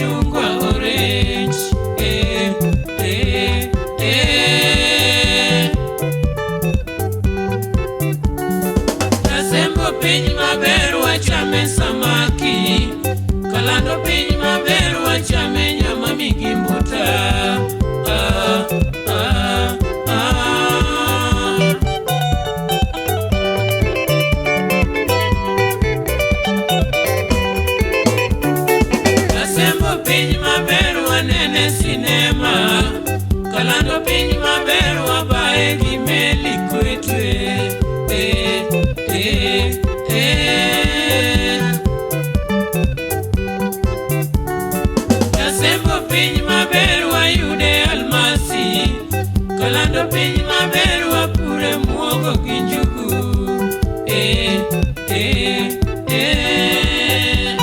machungwa orange. Eh, eh, eh. Asembo piny maber wachame samaki, Kalando piny maber wachame nyama migimbuta. Ah, ah, ah. Asembo piny maber wanene sinema, Kalando piny maber wabaye gi meli kwetwe. Eh, eh, eh. Asembo piny maber wayude almasi, Kalando piny maber wapure muogo gi njugu. Eh, eh, eh.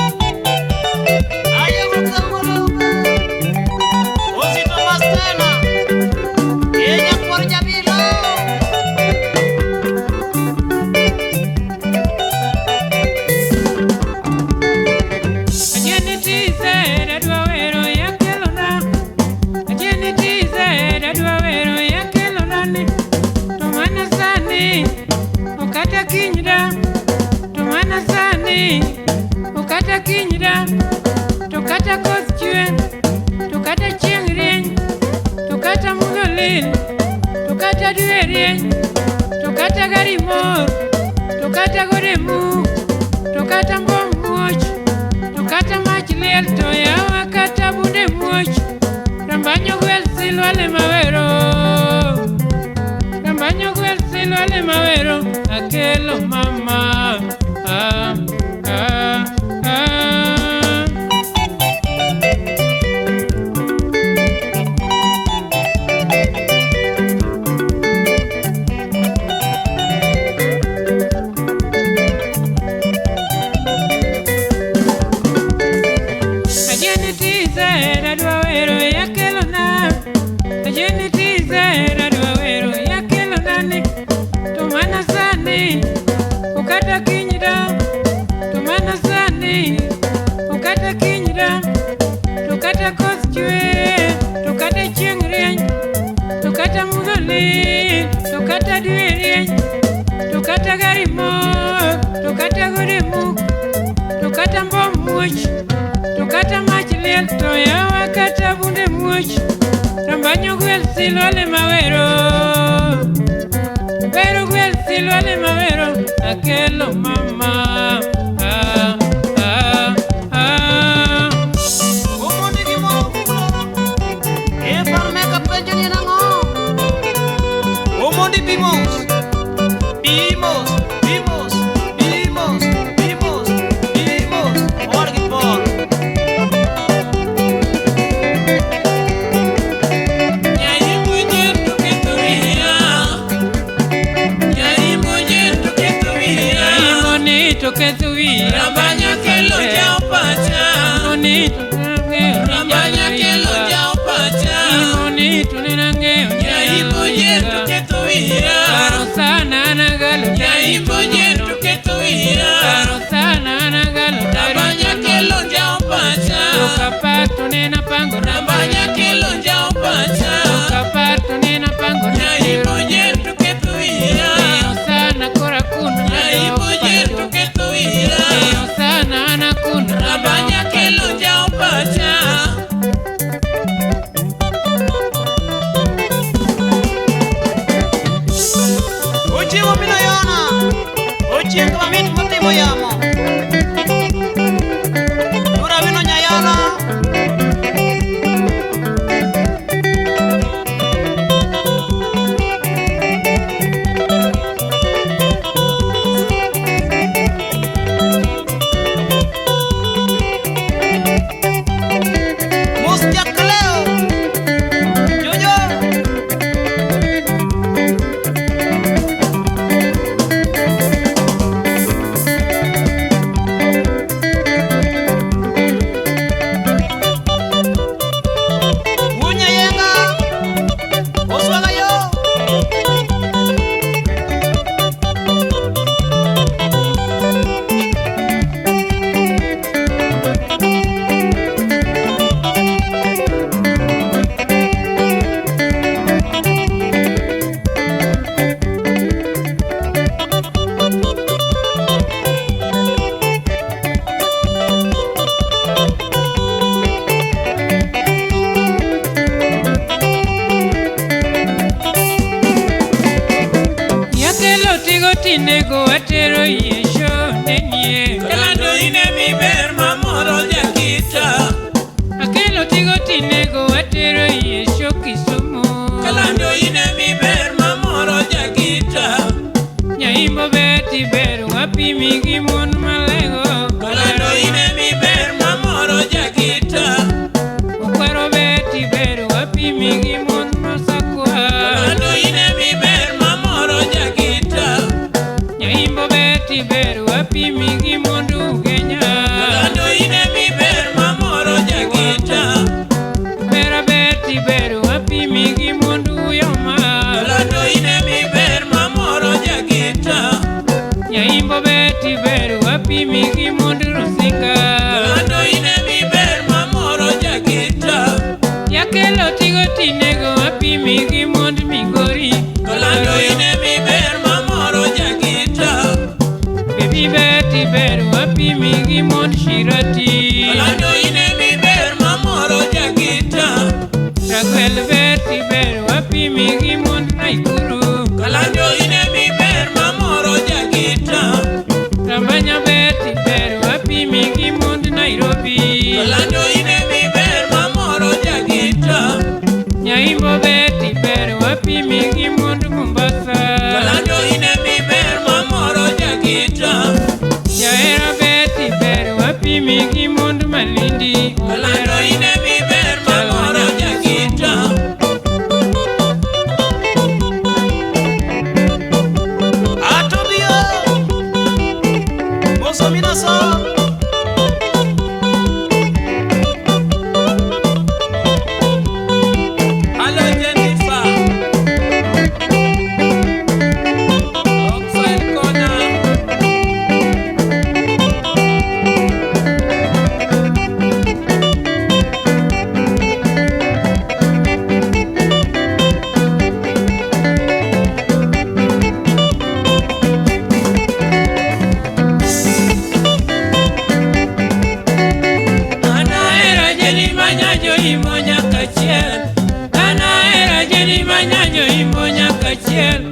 Osito Mastena, Kenya por Jabilo. Ajieni tize adwa wero yakelona, ajieni tize adwa wero yakelona ni. To mana sani okata kinyda, to mana sani okata kinyda, to kata koth chwe, to kata chieng' rieny, to kata mudho lil, to kata dwe rieny, to kata gari mor, to kata gode muk, to kata mbom muoch, to kata mach liel, to yawa kata bunde muoch. Rambanyo gwel silwale mawero, rambanyo gwel silwale mawero, akelo mama. Ah, ah, ah. Ajieni tize adwa wero yakelona, ajieni tize adwa wero yakelona ni. To mana sani okata kinyda, to mana sani okata kinyda, to kata koth chwe, to kata chieng' rieny, to kata mudho lil, to kata dwe rieny, to kata gari mor, to kata gode muk, to kata mbom muoch, to kata mach liel, to yawa kata bunde muoch. Rambanyo gwel silwale mawero, wero gwel silwale mawero, akelo mama. Ah, ah, ah. Omondi gi moro kulo. E farme ka penjo ni nang'o? Omondi bimos. Bimos, bimos, bimos, bimos, bimos. Owadgi Paul. Nyaimbo nyeto ketho wiya, nyaimbo nyeto ketho wiya, nyaimbo ni to ketho wiya, Rambanya kelo jao pacha, ni to nang'eyo, Rambanya kelo jao pacha, ni to ne nang'eyo, nyaimbo nyeto ketho wiya, Karo sana nagalo, nyaimbo nyeto ketho wiya, Karo sana nagalo, Rambanya kelo jao pacha, Tokapato nena pango, Rambanya kelo jao pacha, Tokapato nena pango, nyaimbo nyeto ketho wiya, sana kora kuno, nyaimbo nyeto ketho wiya, sana na kuno, Rambanya kelo jao pacha. Ochiwo minoyona. Ochieng' mamit motimo yamo. Ura wino nyayala. Mos Jakleo. Jojo. tinego atero yesho nenie. Kalando ine miber mamoro jakita. Akelo tigo tinego atero yesho Kisumu. Kalando ine miber mamoro jakita. Nyaimbo beti ber wapimi gi mon malego. Kalando ine miber mamoro jakita. Okwaro beti ber wapimi gi mon masakwa. Kalando ine miber mamoro jakita. Nyaimbo beti ber wapimi gi mond Ugenya. Kalando ine miber mamoro jakita. Bera beti ber wapimi gi mond Uyoma. Kalando ine miber mamoro jakita. Nyaimbo beti ber wapimi gi mond Rusinga. Kalando ine miber mamoro jakita. Yakelo tigo tinego wapimi gi mond Migori. Kalando ine miber mamoro jakita. Baby beti ber wapimi gi mond Shirati. Kalando ine miber mamoro jakita. Ragwel beti ber wapimi gi mond Naikuru. Kalando ine miber mamoro jakita. Rambanya beti ber wapimi gi mond Nairobi. Kalando ine miber mamoro jakita. Nyaimbo beti ber wapimi gi mond Mombasa. Kalando ine miber mamoro jakita. Jahera beti ber wapimi gi mond Malindi. Kalando ine miber mamoro jakita. Atobio Mosomina so. Hello Jennifer. Oxford Corner. Anahera jeni manyajo imo nyaka chiel. Anahera jeni manyajo imo nyaka chiel.